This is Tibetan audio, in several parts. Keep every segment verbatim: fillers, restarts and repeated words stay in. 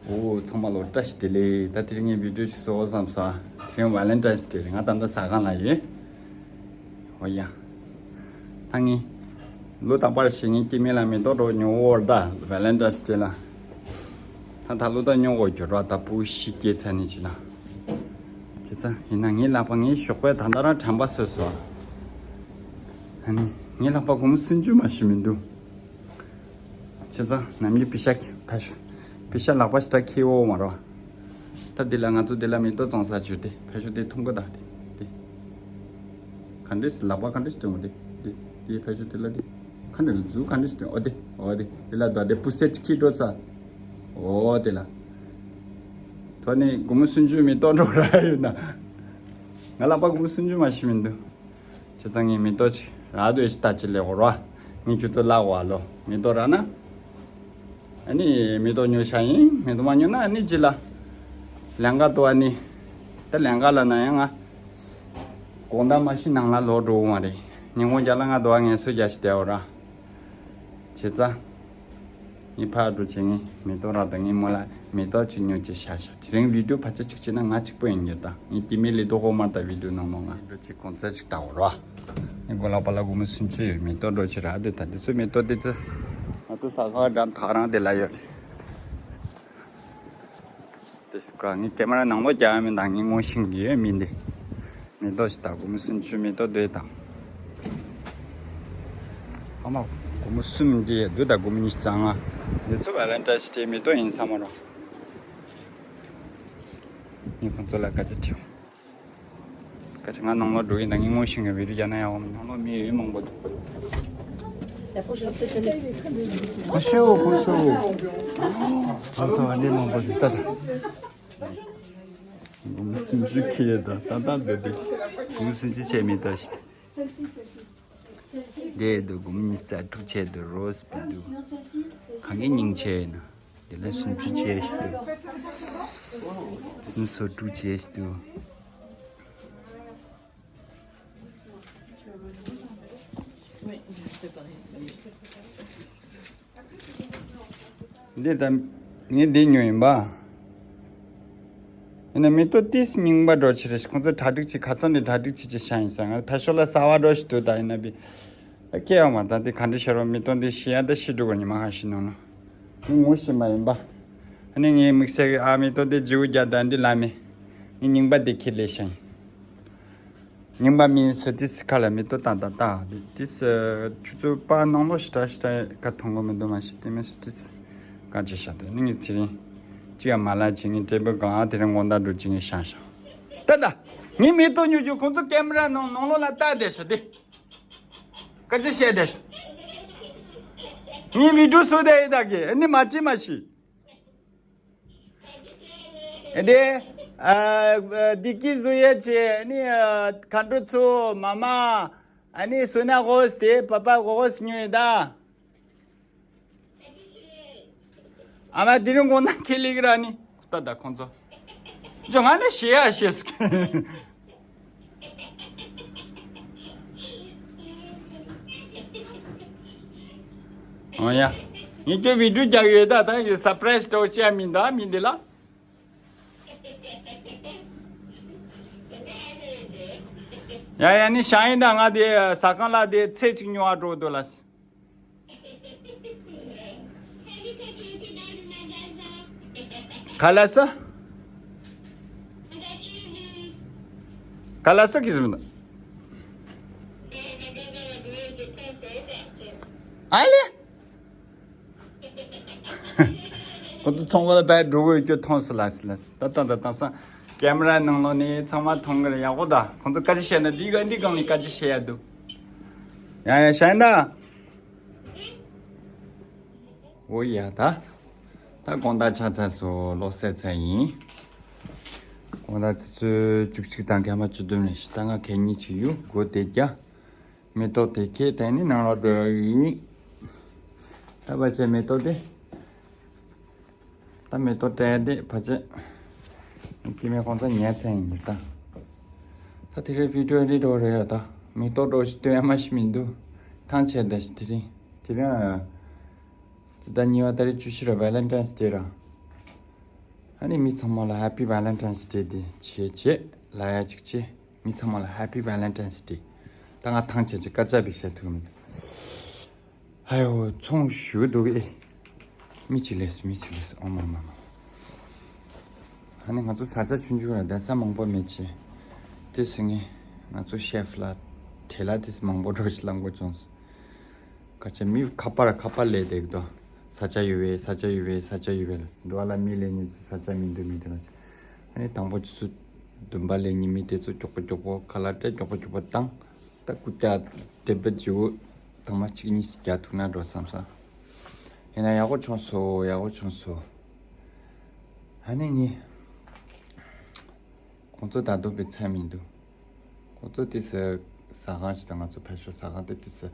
ཨོ། ཚང་མ་ལ་བཀྲ་ཤིས་བདེ་ལེགས། ད་དེ་རིང་ངས་བི་ཌིའོ་ཞིག་བཟོ་བསམ་སོང་། དེ་རིང་ཝེ་ལེན་ཊའིན་ཌེ་རེད། ང་ད་ལྟ་ཟ་ཁང་ལ་ཡོད། ཨོ་ཡ། ད་ངས་ལོ་རྟག་པར་ཞིག་ངའི་སྐྱེ་དམན་ལ་མེ་ཏོག་སྒྲོག་ཉོ་འོར་ད་ཝེ་ལེན་ཊའིན་ཌེ་ལ། ད་ད་ལོ་ད་ཉོ་དགོས་གྱུར་བ། ད་བུ་བཞི་སྐྱེས་ཚར་ནས་ཅི་ལ། བྱས་ཙང་ཡིན་ན་ངའི་ལག་པ། ངའི་ཞོགས་པའི་ད་ལྟ་རང་དྲན་པ་གསོས་སོང་། ཨ་ནི་ངའི་ལག་པ་སྒོར་མོ་སུམ་ཅུ་མ་ཞིག་མི་འདུག་བྱས་ཙང་ནམ་རྒྱུན་པེ་ཤ་ཕ་ཤུ་པེ་ཤ་ལག་པ་ཞིག་ད་ཁྱེར་འོང་མ་རོ། ད་འདི་ལ་ང་ཚོ་འདི་ལ་མེ་ཏོག་བཙོང་ས་བྱོས་ཏེ། ཕ་ཤུ་དེ་འཐུང་གི་ད་དེ་དེ། ག་འདྲས་ལག་པ་ག་འདྲས་སྟོན་གོ་དེ་དེ་དེ། ཕ་ཤུ་དེ་ལ་དེ་ག་འདྲས་ལ་མཛུབ་ག་འདྲས་སྟོན། ཨོ་དེ་ཨོ་དེ་དེ་ལ་ད་དེ་པུ་སེ་ཁྱེར་འགྲོ་ས། ཨོ་དེ་ལ། ཐོ་ནི་སྒོར་མོ་སུམ་ཅུ་མེ་ཏོག་སྒྲོག་རག་ཡོད་ན། ང་ལག་པ་སྒོར་མོ་སུམ་ཅུ་མ་ཞིག་མི་འདུག་བྱས་ཙང་ངས་མེ་ཏོག་ཅིག་རག་འདོད་ཅིག་ལྟ་ཅི་ལས་འོར་བ། ངས་ཁྱོད་ཚོ་ལབ་བ་ལོ། མེ་ཏོག་རག་ན། ཨ་ནི་མེ་ཏོག་ཉོ་ཤ་ཡིན། མེ་ཏོག་མ་ཉོ་ན་ཨ་ནི་ཅི་ལ། ལན་ག་དོ་ཨ་ནི། ད་ལན་ག་ལ་ན་ཡང་ང་། དགོང་དག་མ་ཤི་ནང་ལ་ལོག་འགྲོ་འོང་བ་རེད། ཉིན་གུང་རྒྱ་ལ་ང་དོ་ཨ་ངལ་གསོ་རྒྱག་ཤི་བསྡད་འོ་ར། བྱས་ཙང་། ངས་ཕར་འགྲོ་བྱས་ངས་མེ་ཏོག་རག་དང་། ངས་མོ་ལ་མེ་ཏོག་ཅིག་ཉོ་ཅེས་བཤད་བཞག་དེ་རིང་བི་ཌིའོ་ཕལ་ཆེར་གཅིག་བྱས་ན་ང་གཅིག་པོ་ཡིན་རྒྱུ་དང་། ངས་སྐྱེ་དམན་ལས་དོ་ཧོ་མར་དང་བི་ཌིའོ་ནང་ནང་ང་འགྲོ་བྱས་གོང་ཚད་ཅིག་ལྟ་འོ་ར། ངས་མགོ་ལག་པ་ལ་སྒོར་མོ་སུམ་ཅུ་ཡོད། མེ་ཏོག་འགྲོ་བྱས་རག་དེ་ད་དེ་ཚོ་མེ་ཏོག་དེ་ཚོ་ང་ཚོ་ས་ཁ་འགྲམ་ཐག་རང་དེ་ལ་ཡོད་རེད། དེ་སྐ་ངས་ཀེ་མ་ར་ནང་ལོགས་རྒྱག་ཡ་མིན་ད། ངས་ངོ་ཤེས་ཀྱི་ཡོད་མིན་དེ། མེ་ཏོག་ཞིག་ད་སྒོར་མོ་སུམ་ཅུ་མེ་ཏོག་དེ་དང་། ཨ་མ། སྒོར་མོ་གསུམ་འདི་ཡ་འདུག་ད་སྒོར་མོ་ཉི་ཤུ་རྩ་ལྔ། འདི་ཚོ་ཝེ་ལེན་ཊའིན་ཌེ་མེ་ཏོག་ཡིན་ས་མ་རེད། ངས་ཁོང་ཚོ་ལ་སྐད་ཆ་དྲིས། སྐད་ཆ་ང་ནང་ལོགས་འགྲོ་གི་ཡིན་ད། ངས་ངོ་ཤེས་ཀྱི་བི་ཌིའོ་རྒྱག་ན་ཡག་པོ་མིན། ནང་ལོགས་མི་ཡོད་མང་པོ་འདུག་ཁོ་ཤེས་ཁོ་ཤེས། ཨ་ཚོ་ཨ་འདྲས་མང་པོ་འདུག་ད་ད། སྒོར་མོ་སུམ་ཅུ་ཁྱེར་ཡོད་ད། ད་ད་འདོད་དེ་སྒོར་མོ་སུམ་ཅུ་བྱས་མེད་ད་ཞིག་དེ་འདུག་སྒོར་མོ་ཉི་ཤུ་རྩ་དྲུག་བྱས་འདུག་རོ་སི་བི་འདུག་གང་གི་སྙིང་ཆེ་ཡིན་ན། དེ་ལ་སུམ་ཅུ་བྱས་ཞིག་འདུག་སུམ་སོ་དྲུག་བྱས་ཞིག་འདུག་འདི་ད་ངས་འདི་ཉོས་ཡིན་པ། ཡིན་ན་མེ་ཏོག་ཏིས་རྙིང་པ་འགྲོ་ཆེ་རེད། ཁོང་ཚོ་གྲ་སྒྲིག་བྱེད་ཁ་སང་ནས་གྲ་སྒྲིག་བྱེད་ཅེས་བཤད་ཡིན་ས། ང་ཕལ་ཤོ་ལ་གསར་བ་འགྲོ་ཞིག་འདུག་ད་ཡིན་ན་བི་ད་སྐྱེ་བ་མ་ད་འདི་ག་འདྲ་ཤར་བ། མེ་ཏོག་འདི་ཤི་ཡ་ད་ཤི་འགྲོ་གི་ཉི་མ་ཁ་ཤི་ནང་ན་ངས་ངོ་ཤེས་པ་ཡིན་པ། ཨ་ནི་ངའི་དམིགས་བསལ་གྱི་ཨ་མེ་ཏོག་འདི་བརྗེ་པོ་རྒྱག་ད་འདི་ལ་མེ་ངས་རྙིང་པ་འདི་ཁྱེར་ལས་བཤད་ཡིན། རྙིང་པ་མིན་སི་ཏི་སི་ཁ་ལ་མེ་ཏོག་ཏག་ཏག་ཏག་དེ་དེ་སི་ཁྱོད་ཚོ་པར་ནང་ལོགས་ཞིག་གྲ་ཞིག་གྲ་ག་མཐོང་གི་མི་འདུག་མ་གཞི་དེ་མིན་སི་ཏི་སི་ག་ཅི་བཤད་དོ་ནི་ངས་དེ་རིང་ཅི་ཡང་མ་ལ་ཅི་ངས་དྲེད་པ་གང་དེ་རིང་དགོང་དག་འགྲོ་ཅི་ངས་བཤད་བཤད་ད་ད་ངས་མེ་ཏོག་ཉོ་རྒྱུ་ཁོང་ཚོ་ཀེ་མ་ར་ནང་ནང་ལོགས་ལ་ལྟ་བསྡད་ཤག་དེ་ག་ཅི་བཤད་བསྡད་ཤག་ངས་བི་ཌིའོ་བཟོ་བསྡད་ཡིན་ད་གི་ནི་མ་ཅི་མ་ཤི། དེ། ཨ། བདེ་སྐྱིད་བཟོ་ཡས་ཆེ་ནི། ཨ། མཁའ་འགྲོ་ཚོ་མ་མ། ཨ་ནི་སོ་ན་གོ་སྟེ་པ་པ་གོ་གོ་སི་ཉོས་ད། ཨ་མ་དེ་རིང་དགོང་དག་ཁེ་ལི་གི་ར་ནི་ལྟ་ད་ཁོང་ཚོ། ཇོ་ང་ནི་ཤེས་ཡ་ཤེས་སུ། ཨོ་ཡ། ངས་ཁྱོད་བི་ཌིའོ་རྒྱག་ཡོད་ད། ད་ཡི་སར་པ་རའི་སི་འདྲ་བོ་བྱས་མིན་ད་མིན་འདི་ལ། ཡ་ཡ་ནི་ཤ་ཡིན་ད། ང་དེ་ཟ་ཁང་ལ་དེ་ཚེ་གཅིག་ཉོ་བ་འགྲོ་འདུག་ལ། ག་ལ་ས། ག་ལ་ས་གི་ཟིན་ད། ཨ་ལེ། ཁོ་ཚོ་ཚོང་པ་ལ་བས་འགྲོ་དགོས་སྐྱོ་མཐོང་སོང་ལ་ལ། ད་ད་ད་ད་ས་ཀེ་མ་ར་ནང་ལོགས་ནས་ཚང་མ་མཐོང་གི་རེད། ཡག་པོ་ད། ཁོ་ཚོ་སྐད་ཆ་བཤད་ན་འདི་ག་འདི་གང་ནས་སྐད་ཆ་བཤད་ཡ་འདུག་ཡ་ཡ་ཤ་ཡིན་ད། འོ་ཡ་ད། ད་དགོང་དག་ཆགས་ཚར་སོང་། ལོག་སད་ཚར་ཡིན། དགོང་དག་ཆུ་ཚོད་བཅུ་གཅིག་དང་སྐར་མ་བཅུ་བདུན་རེད་ཤག་ད་ང་གད་སྙིགས་ཅིག་ཡོད། སྒོ་དེ་རྒྱག་མེ་ཏོག་དེ་ཁྱེར་དེ་ནི་ནང་ལ་འགྲོ་ཡིན། ད་བ་ཆེ་མེ་ཏོག་དེ། ད་མེ་ཏོག་སྤྲད་དེ་ཕ་ཆེ། སྐྱེ་དམན་ཁོང་ཚོ་ཉལ་ཚན་ཡིན་ད། ད་དེ་རིང་བི་ཌིའོ་འདི་འགྲོ་རེད་ད། མེ་ཏོག་འགྲོ་ཞིག་སྟོན་ཡ་མ་ཞིག་མི་འདུག་ཐང་ཆད་ད་ཞིག་དེ་རིང་། དེ་རིང་། ཙི་ད་གཉིས་པ་ཏ་རིག་བཅུ་བཞི་ར་ཝེ་ལེན་ཊའིན་སི་ཌེ་ར། ཨ་ནི་མི་ཚང་མ་ལ་Happy Valentine's Day དེ་བྱེད་བྱེད་ལ་ཡ་ཅིག་བྱེད། མི་ཚང་མ་ལ་Happy Valentine's Day། ད་ང་ཐང་ཆད་ཅིག་སྐད་ཆ་བཤད་ཐུབ་མི་འདུག་ཧའི་འོ་ཚོང་ཞུ་འདུག་ཨེ། མི་གཅིག་སླེབས་སོང་། མི་གཅིག་སླེབས་སོང་། ཨོ་མ་མ་མ། ཨ་ནི་ང་ཚོ་ས་ཆ་ཆུང་ཆུང་ར་གདན་ས་མང་པོ་མེད་ཅེ། དེ་སི་ངས་ང་ཚོ་ཤེཕ་ལ་བྲེལ་ལ་དེ་སི་མང་པོ་འགྲོ་ཞིག་ལངས་དགོས་བྱུང་སོང་། ཁ་ཆེ་མི་ཁ་པར་ཁ་པར་ལས་དེ་གི་དོ། ས་ཆ་ཡོད་བས། ས་ཆ་ཡོད་བས། ས་ཆ་ཡོད་བས་ལ་འགྲོ་བ་ལ་མི་ལས་ཉིན་ཚེ་ས་ཆ་མི་འདུག་མི་འདུག་ལ། ཨ་ནི་དང་པོ་ཆུ་ཚོད་བདུན་པ་ལས་ཉིན་མི་དེ་ཚོ་མགྱོགས་པོ་མགྱོགས་པོ་ཁ་ལག་སྤྲད། མགྱོགས་པོ་མགྱོགས་པོ་བཏང་། ད་སྐུ་ལྕགས་དེ་བ་ཇིའུ་དང་མ་གཅིག་གཉིས་ཤིག་རྒྱག་ཐུབ་ན་འགྲོ་བསམ་ས། ཡིན་ན་ཡག་པོ་བྱུང་སོང་། ཡག་པོ་བྱུང་སོང་། ཨ་ནི་ངས། ཁོང་ཚོ་ད་དུང་པའི་ཚད་མི་འདུག་ཁོང་ཚོ་དེ་སི་ཟ་ཁང་ཞིག་དང་ང་ཚོ་ཕེབས་ཤོག་ཟ་ཁང་དེ་དེ་སི་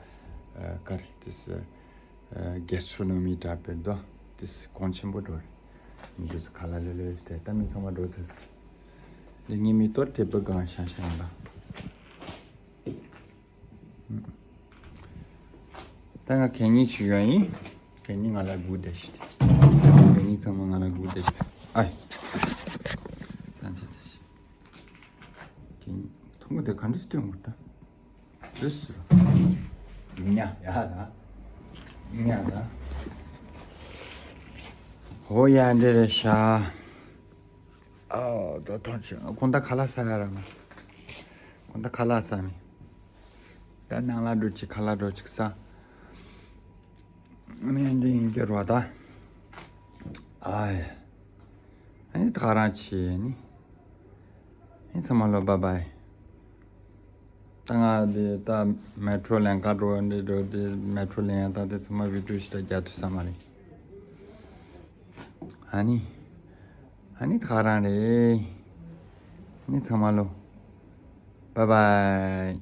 ཨ་ག་རེ་དེ་སི་ཨ་གེ་སི་ཊོ་ནོ་མི་འདྲ་པོ་འདུག་དེ་སི་གོང་ཆེན་པོ་འགྲོ་རེད། མི་འདུག་སི་ཁ་ལ་ལེ་ལེ་སྟེ་ད་མི་ཚང་མ་འགྲོ་ཚར་སོང་། འདི་ངའི་མི་ཏོ་ཏྲེ་པི་གང་ཤང་ཤང་ལ། ད་ང་གད་སྙིགས་ཅིག་ཡོང་ཡིན། གད་སྙིགས་ང་ལ་སྒུག་བསྡད་ཤིག་གད་སྙིགས་ཚང་མ་ང་ལ་སྒུག་བསྡད་ཤིག་ཨའི། ད་ཚེ་ད་ཤི། གད་སྙིགས་ཐུང་གུ་དེ་ག་འདྲ་སྟོན་དགོས་ད། ལུས་སུ། ཉ་ཡ་ད། ཉ་ད། ཧོ་ཡ་འདྲེ་རེ་ཤ། ཨ་ད་ཐོང་ཆེ་གོང་ད་ཁ་ལག་ཟ་ཡ་ར་མ། གོང་ད་ཁ་ལག་ཟ་མི། ད་ནང་ལ་འགྲོ་ཅིག་ཁ་ལག་འགྲོ་ཅིག་ས། ཨ་ནི་འདི་ཡིན་གྱི་རོ་ད། ཨའི། ཨ་ནི་ད་ག་རང་ཆེ་ནི། ཨ་ནི་ཚང་མ་ལོ་བཱའི་བཱའི། ད་ང་འདི་ད་མེ་ཊྲོ་ལེན་ག་འགྲོ་འདི་འགྲོ་འདི་མེ་ཊྲོ་ལེན་ཡ་ད་འདི་ཚང་མ་བི་ཌིའོ་ཞིག་ད་རྒྱག་ཐུབ་ས་མ་རེད། ཨ་ནི། ཨ་ནི་ད་ག་རང་རེད། ཨ་ནི་ཚང་མ་ལོ། བཱའི་བཱའི།